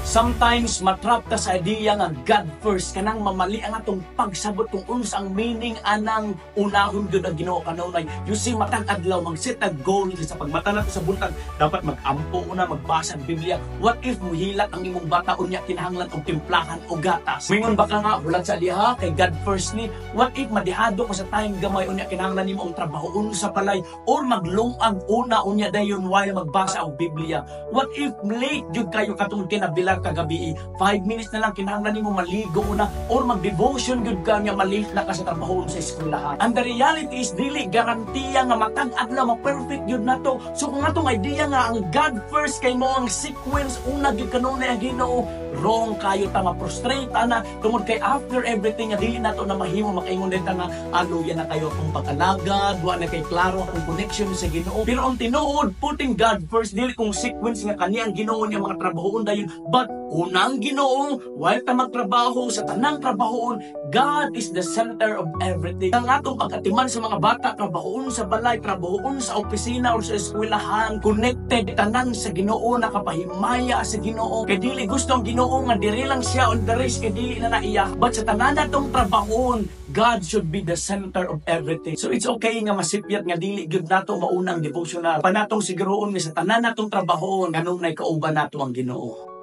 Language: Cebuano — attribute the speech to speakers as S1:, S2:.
S1: Sometimes matrap ta sa idea nga God first, kanang mamali ang atong pagsabot kung unsa ang meaning anang unahon gyud ang Ginoo kanunay. You see, matag adlaw mag-set og goal sa pagmata nato sa buntag, dapat mag-ampo una, magbasa ang Biblia. What if muhilak ang imong bata, unya kinahanglan og timplahan og gatas? Mingon ba ka nga hulat sa diha kay God first ni? What if madihado ka sa time gamay, unya kinahanglan nimo og trabahoon sa balay or maglungag una, unya dayon while magbasa og Biblia? What if late jud kayo katungod kay nabilar kagabi? 5 minutes na lang, kinahanglan nimo maligo una or mag-devotion gyud ka nga malate na ka sa trabaho sa eskwelahan. And the reality is dili garantiya nga matag adlaw ma-perfect gyud nato. So kung atong idea nga ang God first kay mo ang sequence una gyud kanunay ang Ginoo, wrong kayo ta, ma-frustrate ana tungod kay after everything nga dili nato na mahimo, makaingon din ta nga aluya na kayo akong pag-alagad, wa na kay klaro akong connection sa Ginoo. Pero ang tinuod, putting God first dili kung sequence nga kani ang Ginoo niya mga trabahoon dayon, but unang Ginoo while ta magtrabaho sa tanang trabahoon. God is the center of everything. Ang atong pag-atiman sa mga bata, trabahoon sa balay, trabahoon sa opisina or sa eskwelahan, connected tanan sa Ginoo, nakapahimaya sa Ginoo. Kay dili gusto ang Ginoo nga diri lang siya on the race kay dili na naiya. But sa tanan natong trabahoon, God should be the center of everything. So it's okay nga masipyat nga dili gyud nato maunang devotional. Panatong siguroon nga sa tanan natong trabahoon, kanunay kauban nato ang Ginoo.